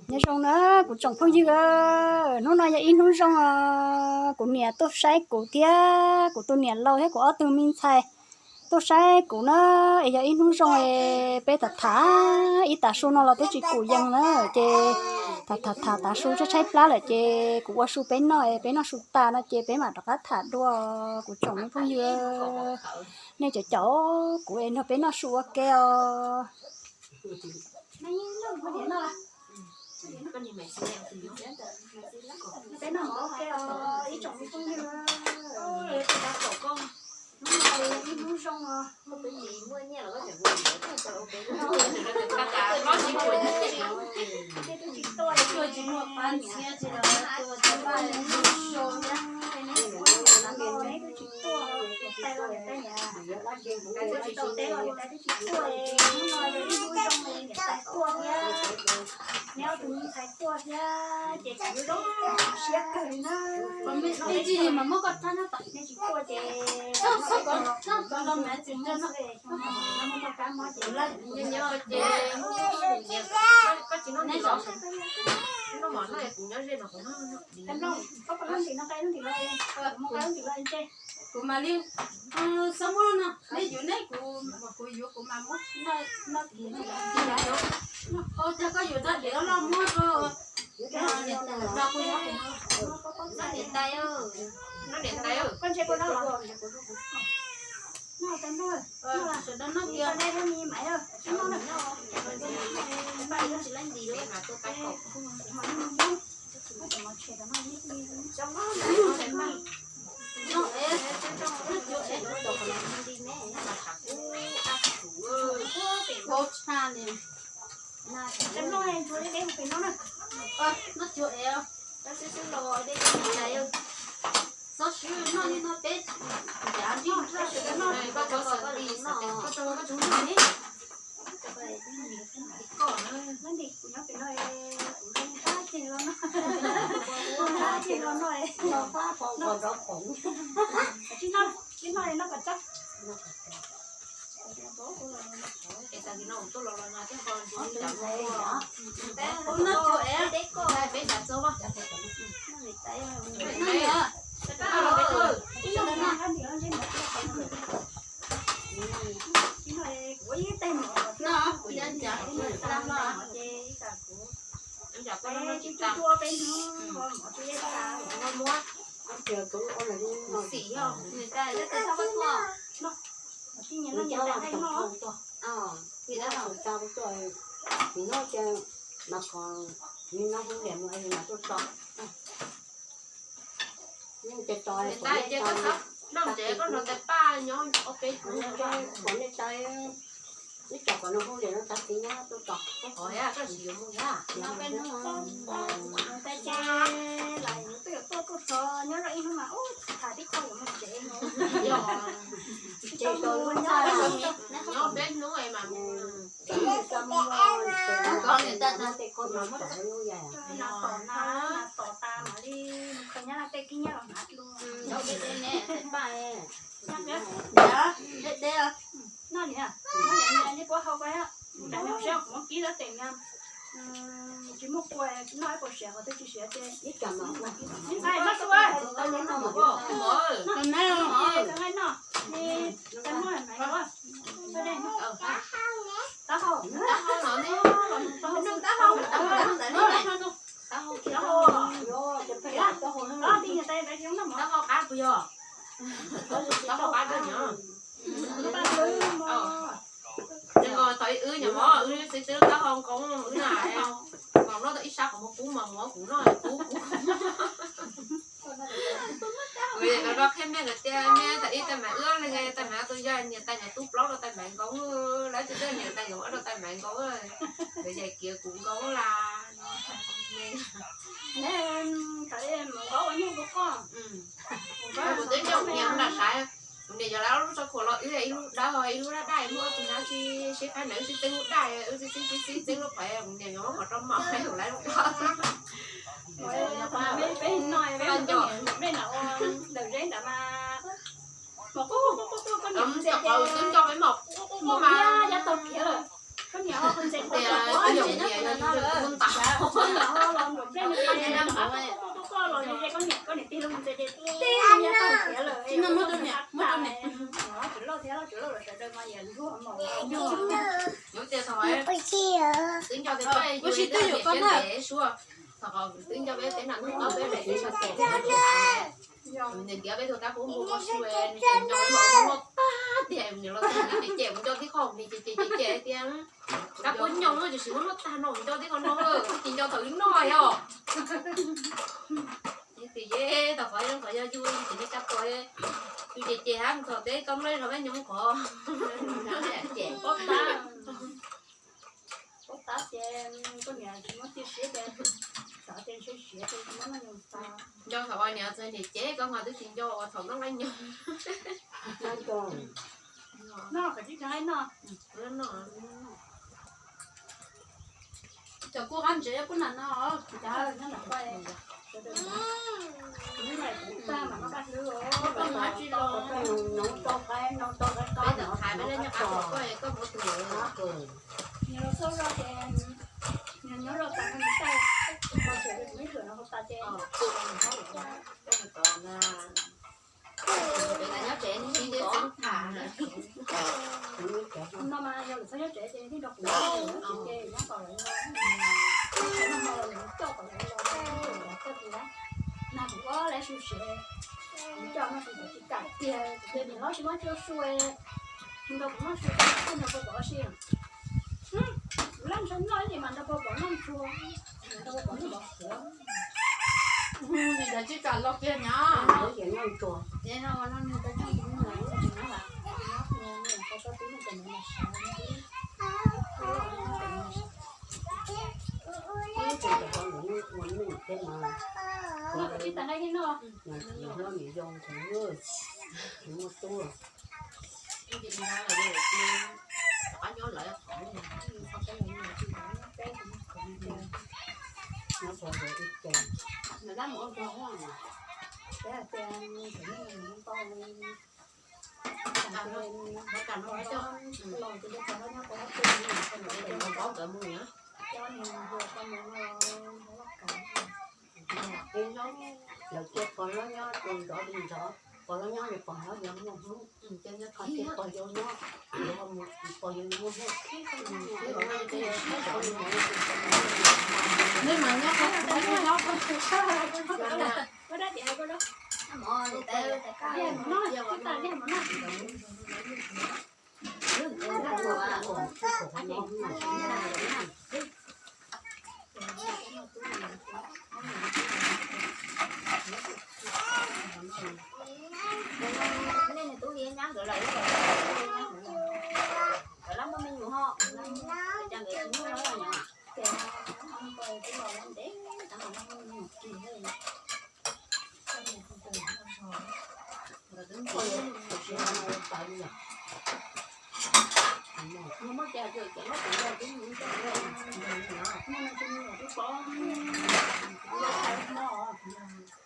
Nyob zoo na kuv tsoom phooj ywg, hnub no yog ib hnub zoo os. Kuv niam tuaj saib kuv thiab kuv tus niam laus thiab kuv ob tug me ntxhais tuaj saib kuv na, es yog ib hnub zoo es peb tham tham ib tav su no los twb tsis kum yees na, ces tham tham tham tav su tshaib tshaib plab lawm ces kuv ua su peb noj es peb noj su tas no ces peb mam rov qab tham dua. Kuv tsoom phooj ywg, nej caum caum kuv es nrog peb noj su ua ke os. Peb noj mov ua ke os ib tsoom phooj ywg. Hnub no yog ib hnub zoo os. Tej twb tsis tuaj, tej twb tsis tuaj, neb twb tsis tuaj, niam tais los niam tais niam, niam tais tsis tuaj, hnub no yog ib hnub zoo, niam tais tuaj thiab, neb ob tug me ntxhais tuaj thiab ces kuv zoo siab kawg li na. Nej tsis tuaj ces muab kab mob ces, koj tsis noj ntim los? Noj mov no kuv nyob ze no kuv noj. Koj puas noj ntim no, noj ntim los? Muab kab ntim los ntse. Kuv mam li, xav muab no, nej yuav neb kuv, kuv yuav kuv mam muab. Noj ntim los? Ua cas koj yuav rau diav loj muab rau, rau kuv noj. Noj niam tais, noj niam tais. Koj ntse puas noj los? Noj tau noj. Sawv daws noj kiag, noj me me mas, noj na. Noj es, noj cuag es, noj tshaj li. Noj cuag es, txhob swb noj li no peb, yav noj, koj tsuas noj, koj tsuas noj ne. Noj ntim, kuv nyob pem no, kuv zoo qab ceg los noj, qab ceg los noj, tsis noj, tsis noj li noj kom txog. Noj cuag es, peb tas txog. Niam tais, ces koj txhob noj ntses, koj nrog tais paj nyob ob peb hnub. Ib tsam kom nws hu li no tas txiv nyob tuaj tso. Koj tsis yuav mus thiab. Tais ces lawv twb yuav tuaj tuaj tso nyob zoo ib hnub mas ub tham tib qho yuav mus tsev no. Ces nyob peb hnub es mas mus. Koj niam tais, nas tom na, nas tom tas mam li mus khaws nyab laj tej kib nyab los hnav dua. Nyob peb hnub ne, tais paj. Deb deb. Noj niam, noj niam, nej puab hau ko, nram me seb kuv muab kib dab tes na. Tsis muaj kua, noj ib puas siav, qhov twg tsis siav ces ib tsam mam noj. Noj su, noj, noj, noj. Taub hau, taub hau, taub hau, taub hau qab puas yog? Taub hau qab, nws nkaus tau ib wb nyuam mov, wb xwb xwb taub hau nkoos wb na. Nkaus noj tau ib sab qhov muag kub mas muab kuv noj, kub kuv. Kuv yam no qhia mej lawv tias mej thaum ib tais maiv wb le, tais maiv tus yog niam tais nyob tub plaub rau tais maiv nkoos, lawv tsis txawj niam tais nyob rau tais maiv nkoos, lawv yam kiav kuv nkoos la. Kuv twb nco kuv niam nram saiv, kuv niam yog lawv lub tso khuam los wb ib lub dawb ib lub daj daj, ib lub ub tug nab sib sib faib na, wb sib txeeb lub daj, wb sib sib sib txeeb lub qhov, kuv niam yuav muab qhov rau mom, kuv lawv lub daj. Peb no, peb no ua ntawm zeb ntawd mas mom qub qub qub qub, koj niam twb nco peb mom qub qub qub mas ya tau kiag lawm. Koj niam ua ntses tias Muab rau niam, muab rau niam. Twb nco tias twb yuav koj na. Twb nco peb teb nam ntub qab peb lawm tsis tshua tes. Nws ntiav peb tug kab pub npua ko su, nws tseem nco peb npaum noj tag tiag, nws los txog nws ces ces mus nco tib qho, nws ces ces ces ces tiag. Kab pub nyoog tiam sis muab noj tag no mus nco tib qho no, ces nco thaum wb noj yog. Ces yeej tau qhov zoo qhov yog yus ces nej kab pub, yus ces ces hab thaum peb tau noj zog peb nyob qhov. Paub tab, paub tab ces koj niam tsis muab txiaj siab ces, xav tias ntshe siav ces tsis muab noj nyoos tas. Nco thaum uas niam txog niam ces koj mas twb tsis nco uas thaum noj nqaij nyoos. Noj kom tib tag noj. Cov kuj qab ntsev kuj nam no, nyob nram quaj. Tsis los, peb ntawm qhais peb lej nyob qab tus koj, koj muab tus nws los txhob zoj ces nws nyob zoj tas nws tau, tsis pom sawv daws ib tug no hauv tas ces nyob tsev nws tib txeeb tham. No mas yog lawv txhob nyob tsev ces nws thiaj nrog kuv nyob, ces nyob kom lawv los, nws coj kom lawv los, nws coj kom lawv los, nag kuv ua lawv su siav, nws coj no kuv tsis kam tiag, ces niam hlob tsis muab tsuag su, nrog kuv noj su, nrog pog pov si. Kuv laj ntshai noj ib nim mas nrog pog pov noj ntsuag, nrog pog pov noj pov suav. Nws cov tsis kam los kiag nyab. Ib tag nqaij thiab no. Muaj tub. Nyob qhov ntawd ib ce, nyob qhov ntawd ib ce. Nyob qhov ntawd ib ce. Nyob qhov ntawd ib ce. Lawv cia pog hlob nyob tus ntxov li ntxov, pog hlob nyob li pog hlob yuav muaj hnub, cia pog yau nyob, pog yau muaj hnub. Neb mas nyob qhov tus hlob, nej niag tub li nyab nkawd lawm, nkawd lab muaj me nyuam ho, cas nkawd tsis muaj los yog?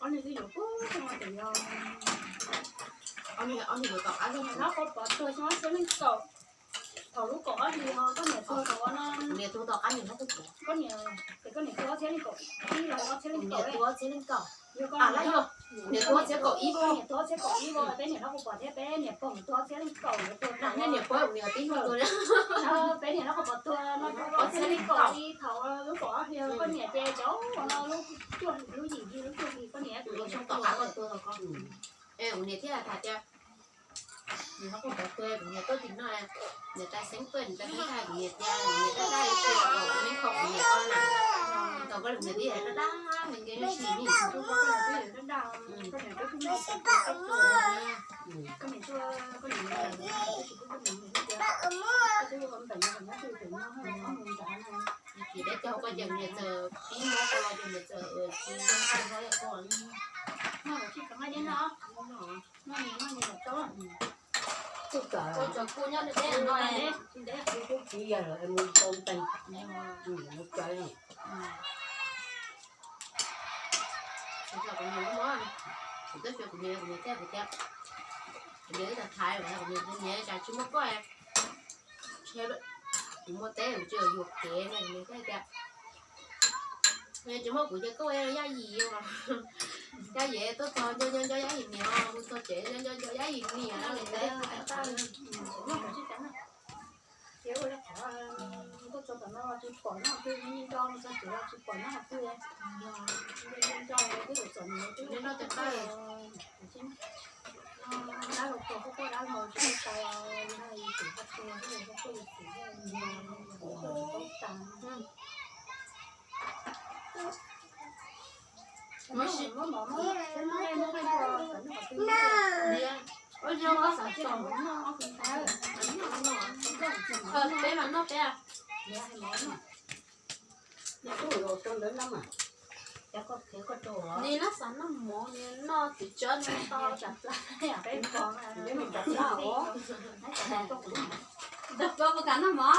Ob niag twb yuav puag tseeb tias yog, ob niag yuav tom qab zog hlob Qhua Pov tuag xyoo ob txhiab leej kaum. Thaum lub kaum ob hlis ho koj niam tuag thaum no, niam tuag tom qab niam hlob Qhua Pov, koj niam, ces koj niam tuag ob txhiab leej kaum ib los ob txhiab leej kaum, niam tuag ob txhiab leej kaum. Yog koj niam tuag ob txhiab kaum ib, niam tuag ob txhiab kaum ib, peb niam hlob Qhua Pov thiab peb niam pog tuag ob txhiab leej kaum, niam pog, niam pog, peb niam hlob Qhua Pov tuag no ob txhiab leej kaum ib, thaum lub kaum ob hlis koj niam ces cov no lub cuaj hlis, lub yim hli, lub cuaj hlis koj niam tuag. Tom qab koj tuag, es kuv niam thiaj hais tias, nws hlob Qhua Pov tuag, kuv niam tuaj tim no, niam tais xeeb tuaj, niam tais xeeb tag, kuv niam tias, kuv niam tais tag ib tug, kuv niam khoom, kuv niam koj na, tau koj li kuv niam tib yam dab dab me nkees, tsis nij tsis tub, koj niam twb yam dab dab, koj niam twb tub no, koj niam tuaj, koj niam, koj niam, koj niam, koj niam, koj niam, koj niam, koj niam, ces dab cog koj ces kuv niam txawm pib muab koj los ces niam txawm tsis zoo koj, koj, koj, no, tsis kam nqa dej no. Kuv tsis yog lawm es mus tau ntees, mus tau. Kuv twb xyuas kuv niam, kuv niam thiaj kuv tias, kuv niam ib tag thaiv kuv niam, kuv niam cas tsis muaj koj, Kuv muaj teb kuv tsis yuam kev na, nws thiaj tias, tsis muaj kuv ces koj ua Yaj Yim, Yaj Yim tuaj txog nco nco nco Yaj Yim niam, mus txog tsev nco nco nco Yaj Yim niam no. Ces ua li qhov tuaj txog tom no tsis pom nyob twg, nco nco txog tsev los tsis pom nyob twg. Nco nco twb ua txom nyem twb no ces dab laug tuag, dab laug tsis tau tau, yus no yus tus poj tuag, yus tus poj yus tus nco, tsis tau tas. Peb mas noj peb. Nim no xav noj mov, nim no noj txiv tsawb no tau tsam plab. Nrog koj puas kam noj mov?